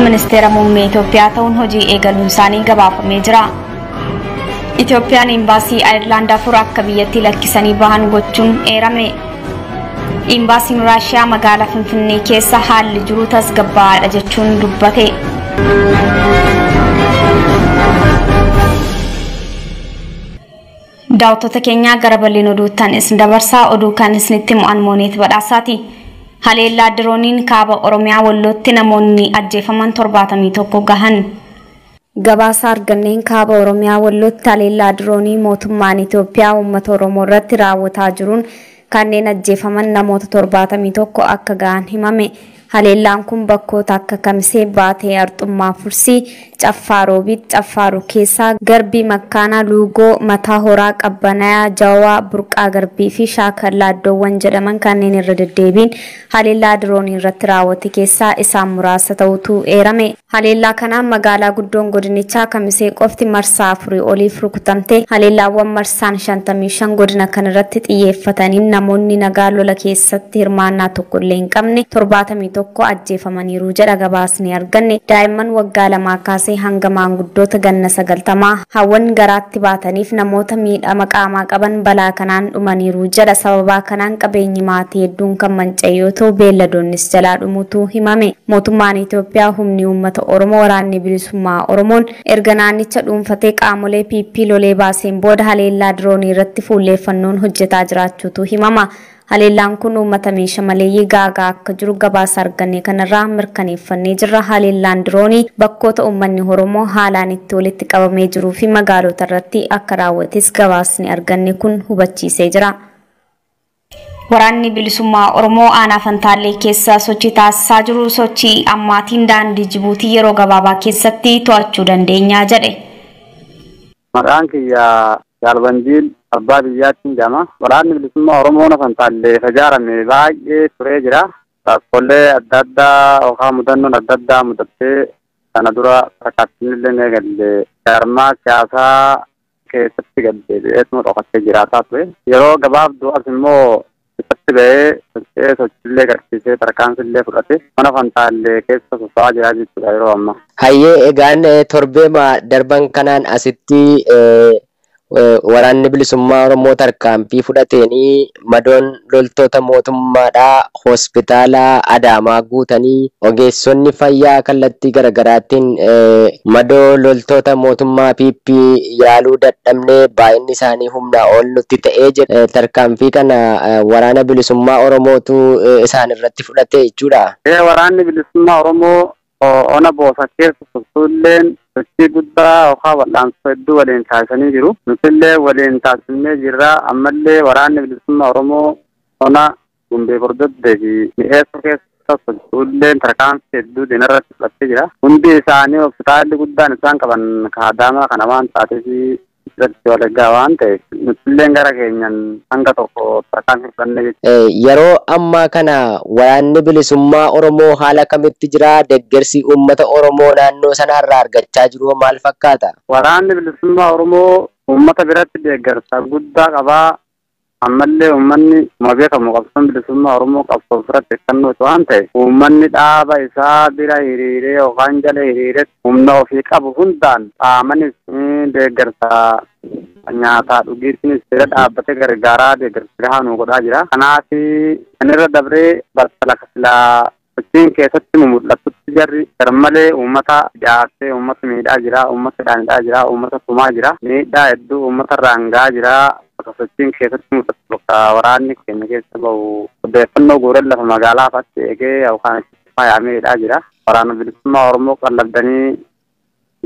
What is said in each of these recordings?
Ministeera Muummee Itoophiyaa ta'uun hojii eegaluun isaanii gabaafamee jira. Itoophiyaan Imbaasii Ayirlaand 4 akka biyyattii lakkisanii bahan gochuun eerame. Imbaasiin Raashiyaa magaalaa Finfinnee keessa haalli jiru tasgabbaa'aadha jechuun dubbate. Daawwattoota keenyaa, gara bal'ina oduuttan isin dabarsaa. Oduu kan isinitti mo'an Mooneet Badhaasaati. Haleellaa dirooniin kaaba Oromiyaa Wallootti namoonni ajjeefaman 71 gahan. Gabaasa arganneen kaaba Oromiyaa Wallootti haleellaa diroonii mootummaan Itoophiyaa uummata Oromoo irratti raawwataa jiruun kanneen ajjeefaman namoota 71 akka gahan himame. Haleellaan kun bakkoota akka Kamisee, Baatee, Arxummaa Fursii, Caffaa Roobiit, Caffaa Keessaa, Garbii Makkaanaa, Luugoo, Mataa Horaa, Qabbanayaa, Jawaa, Burqaa Garbii fi Shaakallaa iddoowwan jedhaman kanneen irra deddeebiin haleellaa diroonii irratti raawwate keessaa isaan muraasa ta'utu eerame. Haleellaa kanaan magaalaa guddoon godinichaa Kamisee qofti marsaa 4 oliif rukutamte. Haleellaawwan marsaan 55 godina kanarratti xiyyeeffataniin namoonni nagaa lola keessatti hirmaannaa tokkollee hin qabne 71 ajjeefamaniiru jedha gabaasni arganne. Daa'imman waggaa 2 kaasee hanga maanguddoota ganna 90, hawwan garaatti baataniif namoota miidhama qaamaa qaban balaa kanaan dhumaniiru jedha. Sababaa kanaan qabeenyi maatii hedduun kan manca'e yoo ta'u, beelladoonnis jalaa dhumutu himame. Mootummaan Itoophiyaa humni uummata Oromoo Waraanni Bilisummaa Oromoon erga naannicha dhuunfatee qaamolee PP lolee baaseen booda haleellaa diroonii irratti fuulleeffannoon hojjetaa jiraachuutu himama. Haleellaan kun uummata meeshaa maleeyyii gaagaa akka jiru gabaasa arganne kanarraa mirkaneeffannee jirra. Haleellaan diroonii bakkoota uummanni Oromoo haalaan itti walitti qabamee jiruu fi magaalota irratti akka raawwates gabaasni arganne kun hubachiisee jira. Waraanni Bilisummaa Oromoo aanaa Fantaallee keessa sochii taasisaa jiru sochii ammaatiin daandii Jibuutii yeroo gabaabaa keessatti to'achuu dandeenya jedhe. Maqaan kiyya Jaalbandiil Abbaa Biyyaatiin jedhama. Waraanni Bilisummaa Oromoo Fantaallee ijaarame baay'ee turee jira. Rakkoolee adda addaa yookaan mudannoon adda addaa mudattee kana dura tarkaanfiin illee ni eegalle. Jaarmaa siyaasaa keessatti gad deebi'eetuma dhokatee jiraataa ture. Yeroo gabaabduu as immoo ifatti ba'ee socho'ee, sochiillee garsiisee, tarkaanfillee fudhate, mana Fantaallee keessa socho'aa jira jechuudha yeroo ammaa. Hayyee, egaan torbeema darban kanaan asitti Waraanni Bilisummaa Oromoo tarkaanfii fudhateenii madoon loltoota mootummaadhaa hospitaala Adaamaa guutanii, ogeessonni fayyaa kallattii garaagaraatiin madoo loltoota mootummaa PP yaaluu dadhabnee baay'inni isaanii humnaa ol nutti ta'ee jira. Tarkaanfii kana Waraana Bilisummaa Oromootu isaan irratti fudhate jechuudha. Waraanni Bilisummaa Oromoo ona Boosa keessa socho'ulleen sochii guddaa yookaan wal'aansoo hedduu waliin taasisanii jiru. Nutillee waliin taasifnee jirra. Ammallee Waraanni Bilisummaa Oromoo ona Gumbee Bordoddee fi Mi'eessoo keessa socho'ulleen tarkaanfii hedduu diinarratti fudhattee jira. Hundi isaanii hospitaalli guddaan isaan qaban Kaadaamaa kana waan taateef, irratti walaggaa waan ta'eef, nutilleen gara keenyan hanga tokko tarkaanfii fudhannee jechuudha. Yeroo ammaa kana Waraanni Bilisummaa Oromoo haala kamitti jira? Deeggarsi uummata Oromoo naannoo sanaarraa argachaa jiru maal fakkaata? Waraanni Bilisummaa Oromoo uummata biratti deeggarsa guddaa qabaa. Ammallee uummanni akkuma beekamu qabsoon bilisummaa Oromoo qabsoo biratti hirkannooti waan ta'eef, uummanni dhaaba isaa bira hiriiree yookaan jala hiriiree humna ofii qabu hundaan qaamanis deeggarsa nyaataa dhugiitinis bira dhaabbatee gargaaraa, deeggarsa gahaa nu godhaa jira. Kanaaf kanirra dabree battala silaa sochiin keessatti mul'atutti jarri garmalee uummata jaarsee uummata miidhaa jira, uummata dhaanidhaa jira, uummata tumaa jira, miidhaa hedduu uummata irraan gahaa jira. Bakka sochiin keessatti mul'atu, bakka waraanni keenya keessa bahu, odeeffannoo guuran lafa magaalaa fa'aatti eegee yookaan faayamee hidhaa jira. Waraana Bilisummaa Oromoo qallabdanii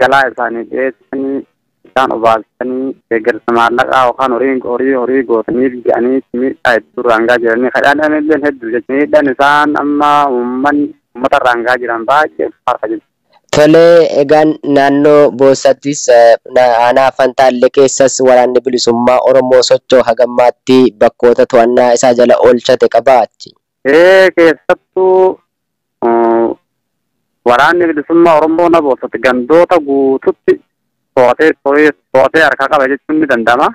galaa isaanii dhiyeessanii, isaan obaasanii, deeggarsa maallaqaa yookaan horii horii horii gootanii jedhanii miidhaa hedduu irraan gahaa jiranii kadhaan illee hedduu jechuudha. Miidhaan isaan amma uummanni uummata irraan gahaa jiran baay'ee ulfaata jechuudha. Tolee, egaan naannoo Boosattis aanaa Fantaallee keessas Waraanni Bilisummaa Oromoo socho'u hagammaatti bakkoota to'annaa isaa jala oolchate qaba achi. Ee, keessattuu Waraanni Bilisummaa Oromoo na Boosatti gandoota guututti to'atee to'atee harkaa qaba jechuun ni danda'ama.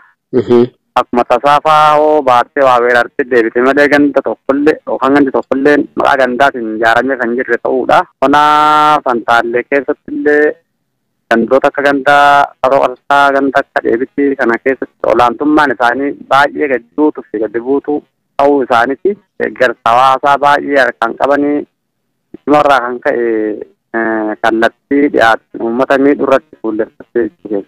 Akkuma tasaafaa hoo baattee waa weerartee deebite malee ganda tokkollee yookaan gandi tokkollee maqaa gandaatiin ijaaramee kan jirre ta'uudha. Ona Fantaallee keessatti illee gandoota akka gandaa Haroo Qarsaa, ganda akka Dheebitti kana keessatti olaantummaan isaanii baay'ee gadi buutuu fi gadi buutuu ta'uu isaaniiti. Deeggarsa hawaasaa baay'ee harkaan qabanii isumarraa kan ka'e kallattii dhiyaatu uummata miidhuu irratti fuulleffattee jechuudha.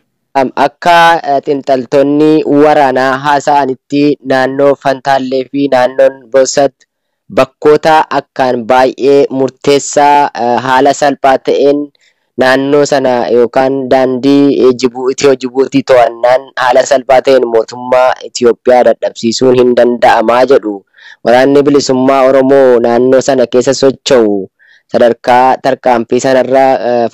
Akka xiinxaltoonni waraanaa haasa'anitti naannoo Fantaallee fi naannoon Boosat bakkoota akkaan baay'ee murteessaa haala salphaa ta'een naannoo sana yookaan daandii Itiyoo Jibuutii to'annaan haala salphaa ta'een mootummaa Itiyoophiyaa dadhabsiisuun hin danda'amaa jedhu. Waraanni bilisummaa Oromoo naannoo sana keessa socho'u sadarkaa tarkaanfii sanarra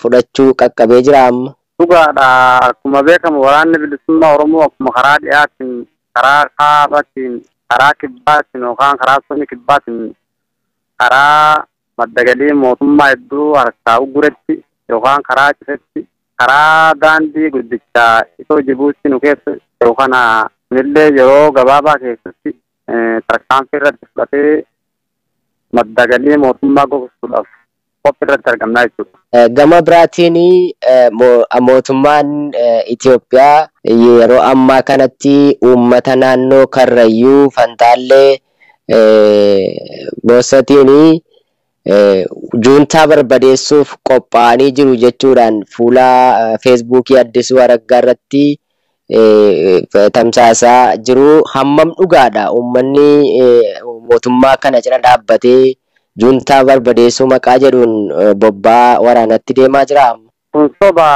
fudhachuu qaqqabee jira amma. Dhugaadha. Akkuma beekamu waraanni bilisummaa Oromoo akkuma karaa dhiyaatiin, karaa kaabatiin, karaa kibbaatiin yookaan karaa sonni kibbaatiin karaa madda galii mootummaa hedduu harkaa uguretti yookaan karaa cufetti karaa daandii guddichaa Itiyoo Jibuutii nu keessa yookaan illee yeroo gabaabaa keessatti tarkaanfii irratti fudhatee madda galii mootummaa gogsuudhaaf qophii irratti argamnaa jechuudha. Gama biraatiin mootummaan Itiyoophiyaa yeroo ammaa kanatti uummata naannoo Karrayyuu, Fantaallee, Boosatiin juuntaa barbadeessuuf qophaa'anii jiru jechuudhaan fuula Feesbuukii Addisuu Araggaa irratti tamsaasaa jiru. Hammam dhugaadha uummanni mootummaa kana cina dhaabbatee juuntaa barbadeessuu maqaa jedhuun bobbaa waraanatti deemaa jira? Kun soba.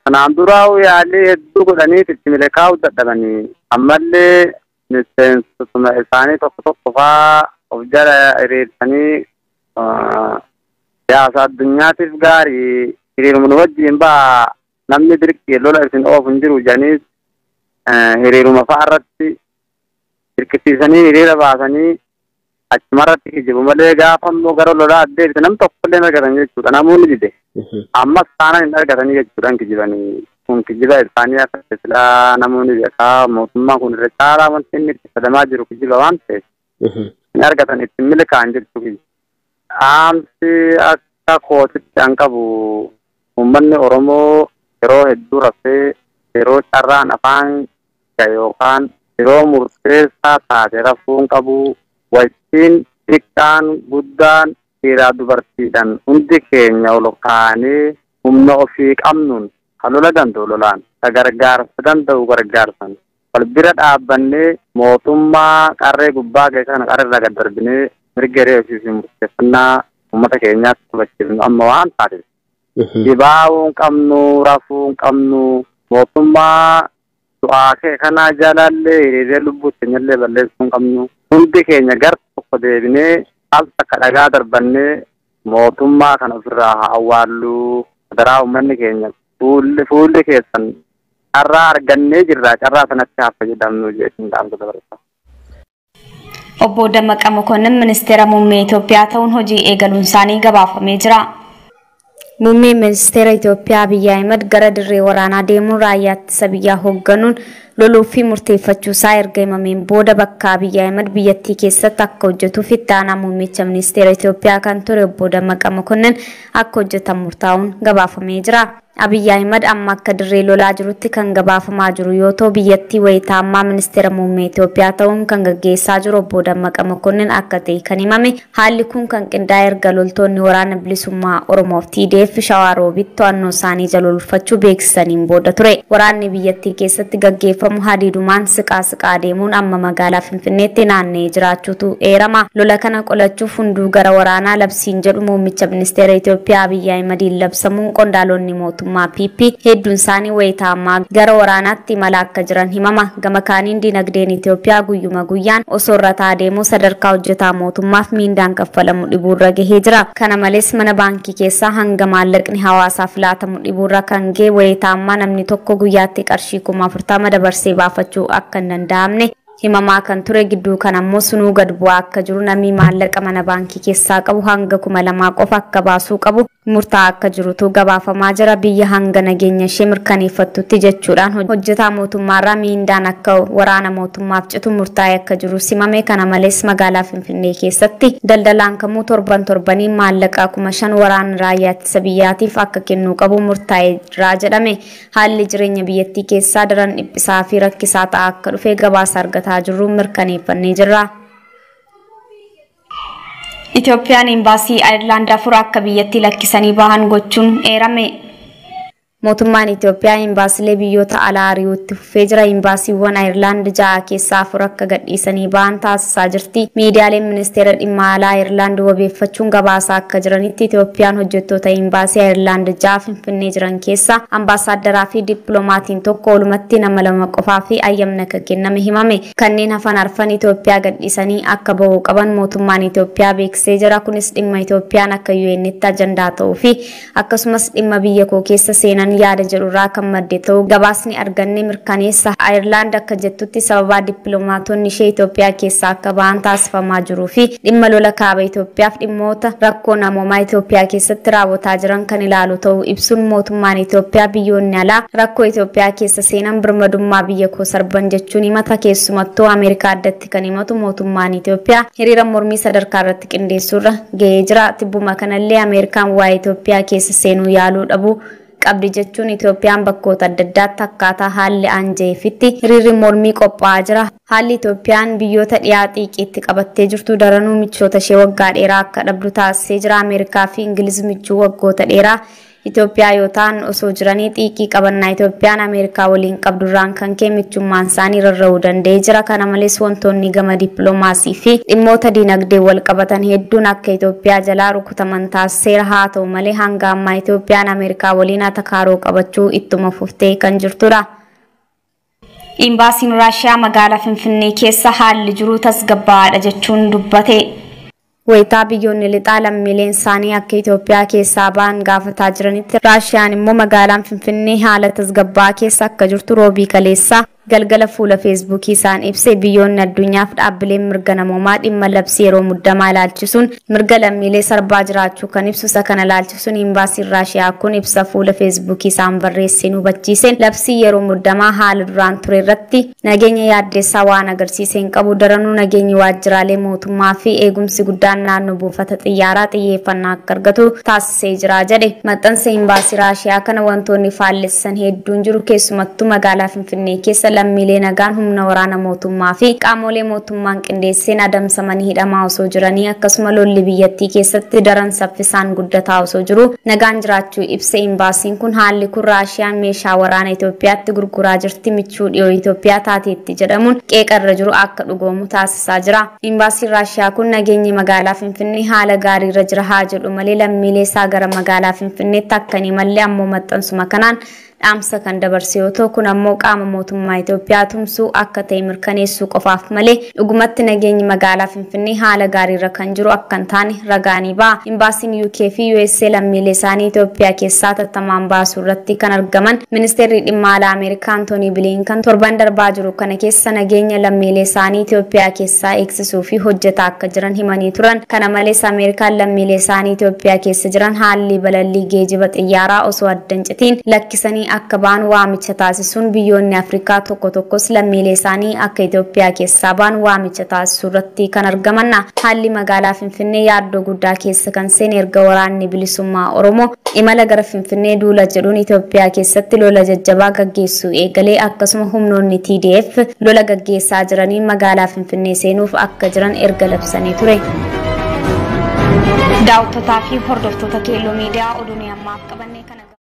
Kanaan duraa yaalii hedduu godhanii itti milkaa'uu dadhabanii ammallee miseensotuma isaanii tokko tokko faa of jala hiriirsanii siyaasa addunyaatiif gaarii hiriiruma nu wajjin ba'a namni dirqii lola isin oofu hin jiru jedhanii hiriiruma fa'a irratti dirqisiisanii hiriira baasanii achumarratti kijibu malee gaafa immoo gara lolaa addeebite nam tokkollee hin argatan jechuudha. Namoonni dide. Ammas taanaan hin argatanii jechuudhaan kijibanii. Kun kijiba isaanii akka silaa namoonni beekaa mootummaan kun irra caalaa wanti inni itti fayyadamaa jiru kijiba waan ta'eef hin argatan ittiin milkaa'an jechuu. Dhaamsi akka kootitti an qabu uummanni Oromoo yeroo hedduu rafee yeroo carraan afaan yookaan yeroo murteessaa taate rafuu hin qabu. Wajjin xiqqaan guddaan dhiiraa dubartiidhaan hundi keenya ol kaanee humna ofii qabnuun ka lola danda'u lolaan, ka gargaarsa danda'u gargaarsan wal bira dhaabbannee mootummaa qarree gubbaa ga'e kana qarreerraa gad darbinee mirga hiree ofii fi murteeffannaa uummata keenyaatti hubachiifnu amma waan taateef. Dhibaa'uu hin qabnu, rafuu hin qabnu, mootummaa du'aa kee kanaa jaalallee hiriiree lubbuu keenyallee balleessuu hin qabnu. Hundi keenya gar tokko deebinee al takka dhagaa darbannee mootummaa kana ofirraa haa awwaallu. Daraa uummanni keenya fuulli keessan carraa argannee jirra carraa sanatti haa fayyadamnu jechuun dhaamsa dabarsa. Obbo Dammaqa Mokonnin ministeera muummee Itoophiyaa ta'uun hojii eegaluun isaanii gabaafamee jira. Muummeen ministeera Itoophiyaa Abiyyi Ahimad gara dirree waraanaa deemuun raayyaa ittisa biyyaa hoogganuun loluu fi murteeffachuu isaa erga himameen booda bakka Abiyyi Ahimad biyyattii keessatti akka hojjetuuf itti aanaa muummicha ministeera Itoophiyaa kan ture obbo Dammaqa Mokonnin akka hojjetan murtaa'uun gabaafamee jira. Abiyyi Ahimad amma akka dirree lolaa jirutti kan gabaafamaa jiru yoo ta'u biyyattii wayitaa ammaa ministeera muummee Itoophiyaa ta'uun kan gaggeessaa jiru obbo Dammaqa Mokonnin akka ta'e kan himame. Haalli kun kan qindaa'e erga loltoonni waraana bilisummaa Oromoof TDF Shawaa Roobitti to'annoo isaanii jala oolfachuu beeksisaniin booda ture. Waraanni biyyattii keessatti gaggeeffamu hadiidumaan siqaa siqaa deemuun amma magaalaa Finfinneetti naanna'ee jiraachuutu eerama. Lola kana qolachuuf hunduu gara waraanaa labsiin jedhu muummicha ministeera Itoophiyaa Abiyyi Ahimadiin labsamuun qondaalonni mootummaa PP hedduun isaanii wayitaa ammaa gara waraanaatti imala akka jiran himama. Gama kaaniin dinagdeen Itoophiyaa guyyuma guyyaan osoo irra taa'aa deemuu sadarkaa hojjetaa mootummaaf miindaan kaffalamu dhibuurra gahee jira. Kana malees mana baankii keessaa hanga maallaqni hawaasaaf laatamu dhibuurra kan ga'e wayitaa ammaa namni tokko guyyaatti qarshii 40,000 dabarsee baafachuu akka hin danda'amne himamaa kan ture. Gidduu kan ammoo sunuu gad bu'aa akka jiru namni maallaqa mana baankii keessaa qabu hanga 2,000 qofa akka baasuu qabu murtaa'aa akka jirutu gabaafamaa jira. Biyya hanga nageenya ishee mirkaneeffattutti jechuudhaan hojjetaa mootummaarraa miindaan akka waraana mootummaaf citu murtaa'ee akka jiru simame. Kana malees magaalaa Finfinnee keessatti daldalaan kamuu torban torbanii maallaqa 5,000 waraana raayyaa ittisa biyyaatiif akka kennuu qabu murtaa'ee jira jedhame. Haalli jireenya biyyattii keessaa daran dhiphisaa fi rakkisaa ta'aa akka dhufe gabaasa argataa jirru mirkaneeffannee jirra. Itoophiyaan imbaasii Ayirlaand 4 akka biyyatti lakkisanii bahan gochuun eerame. Mootummaan Itoophiyaa imbaasilee biyyoota alaa ari'uutti fufee jira. Imbaasiiwwan Ayirlaand 6 keessaa 4 akka gadhiisanii bahan taasisaa jirti. Miidiyaaleen ministeera dhimma alaa Ayirlaand wabeeffachuun gabaasaa akka jiranitti Itoophiyaan hojjettoota imbaasii Ayirlaand 6 Finfinnee jiran keessaa ambaasaaddaraa fi dippiloomaatiin tokko walumatti nama 2 qofaa fi ayyamni akka kenname himame. Kanneen hafan arfan Itoophiyaa gadhiisanii akka bahuu qaban mootummaan Itoophiyaa beeksisee jira. Kunis dhimma Itoophiyaan akka UN'tti ajandaa ta'uu fi akkasumas dhimma biyya koo keessa seenan yaada jedhurraa kan madde ta'uu gabaasni arganne mirkaneessa. Ayirlaand akka jettutti sababa dippiloomaatonni ishee Itoophiyaa keessaa akka bahan taasifamaa jiruu fi dhimma lola kaaba Itoophiyaaf dhimmoota rakkoo namoomaa Itoophiyaa keessatti raawwataa jiran kan ilaalu ta'uu ibsuun mootummaan Itoophiyaa biyyoonni alaa rakkoo Itoophiyaa keessa seenan birmadummaa biyya koo sarban jechuun himata. Keessumattuu Ameerikaa addatti kan himatu mootummaan Itoophiyaa hiriira mormii sadarkaa irratti qindeessuurra gahee jira. Tibbuma kanallee Ameerikaan waa'ee Itoophiyaa keessa seenuu yaaluu dhabuu qabdi jechuun Itoophiyaan bakkoota adda addaatti akkaataa haalli aanjeefitti hiriirri mormii qophaa'aa jira. Haalli Itoophiyaan biyyoota dhiyaa xiiqiitti qabattee jirtu daranuu michoota ishee waggaa dheeraa akka dhabdu taasisee jira. Ameerikaa fi Ingiliz michuu waggoota dheeraa Itoophiyaa yoo ta'an osoo jiranii xiiqii qabannaa Itoophiyaan Ameerikaa waliin qabdurraan kan ka'e michummaan isaanii rarra'uu danda'ee jira. Kana malees wantoonni gama dippiloomaasii fi dhimmoota diinagdee wal qabatan hedduun akka Itoophiyaa jalaa rukutaman taasiseera. Haa ta'u malee hanga ammaa Itoophiyaan Ameerikaa waliin atakaaroo qabachuu ittuma fuftee kan jirtudha. Imbaasiin Raashiyaa magaalaa Finfinnee keessa haalli jiru tasgabbaa'aadha jechuun dubbate. Wayitaa biyyoonni lixaa lammiileen isaanii akka Itoophiyaa keessaa ba'an gaafataa jiranitti Raashiyaan immoo magaalaan Finfinnee haala tasgabbaa'aa keessa akka jirtu roobii kaleessaa galgala fuula feesbuukii isaan ibse. Biyyoonni addunyaaf dhaabbileen mirga namoomaa dhimma labsii yeroo muddamaa ilaalchisuun mirga lammiilee sarbaa jiraachuu kan ibsu isa kana ilaalchisuun imbaasiin Raashiyaa kun ibsa fuula feesbuukii isaan barreesseen hubachiiseen labsii yeroo muddamaa haala duraan ture irratti nageenya yaaddeessaa waan agarsiiseen hin qabu. Daranuu nageenyi waajjiraalee mootummaa fi eegumsi guddaan naannoo buufata xiyyaaraa xiyyeeffannaa akka argatu taasisee jira jedhe. Maxxansa imbaasii Raashiyaa kana wantoonni faallessan hedduun jiru. Keessumattuu magaalaa Finfinnee keessa lammiilee nagaan humna waraana mootummaa fi qaamolee mootummaan qindeesseen adamsamanii hidhamaa osoo jiranii akkasuma lolli biyyattii keessatti daran saffisaan guddataa osoo jiru nagaan jiraachuu ibse imbaasiin kun. Haalli kun Raashiyaan meeshaa waraana Itoophiyaatti gurguraa jirti michuu dhiyoo Itoophiyaa taateetti jedhamuun qeeqarra jiru akka dhugoomu taasisaa jira. Imbaasiin Raashiyaa kun nageenyi magaalaa Finfinnee haala gaariirra jira haa jedhu malee lammiilee isaa gara magaalaa Finfinneetti akka hin imalle ammoo maxxansuma kanaan dhaamsa kan dabarse yoo ta'u kun ammoo qaama mootummaa Itoophiyaa tumsuu akka ta'e mirkaneessuu qofaaf malee dhugumatti nageenyi magaalaa Finfinnee haala gaariirra kan jiru akka hin taane ragaanii ba'a. Imbaasiin UK fi USA lammiilee isaanii Itoophiyaa keessaa tattamaan baasuu irratti kan argaman ministeerri dhimma alaa Ameerikaa Antoonii Bilinkan torban darbaa jiru kana keessa nageenya lammiilee isaanii Itoophiyaa keessaa eegsisuu fi hojjetaa akka jiran himanii turan. Kana malees Ameerikaan lammiilee isaanii Itoophiyaa keessa jiran haalli balallii geejiba xiyyaaraa osoo adda hin citiin lakkisanii akka ba'an waamicha taasisuun biyyoonni Afrikaa tokko tokkos lammiilee isaanii akka Itoophiyaa keessaa ba'an waamicha taasisuu irratti kan argaman. Haalli magaalaa Finfinnee yaaddoo guddaa keessa kan seene erga waraanni bilisummaa Oromoo imala gara Finfinnee duula jedhuun Itoophiyaa keessatti lola jajjabaa gaggeessuu eegalee akkasuma humnoonni TDF lola gaggeessaa jiranii magaalaa Finfinnee seenuuf akka jiran erga labsanii ture. Daawwattoota fi hordoftoota Keelloo Miidiyaa oduu ammaaf qabannee kana.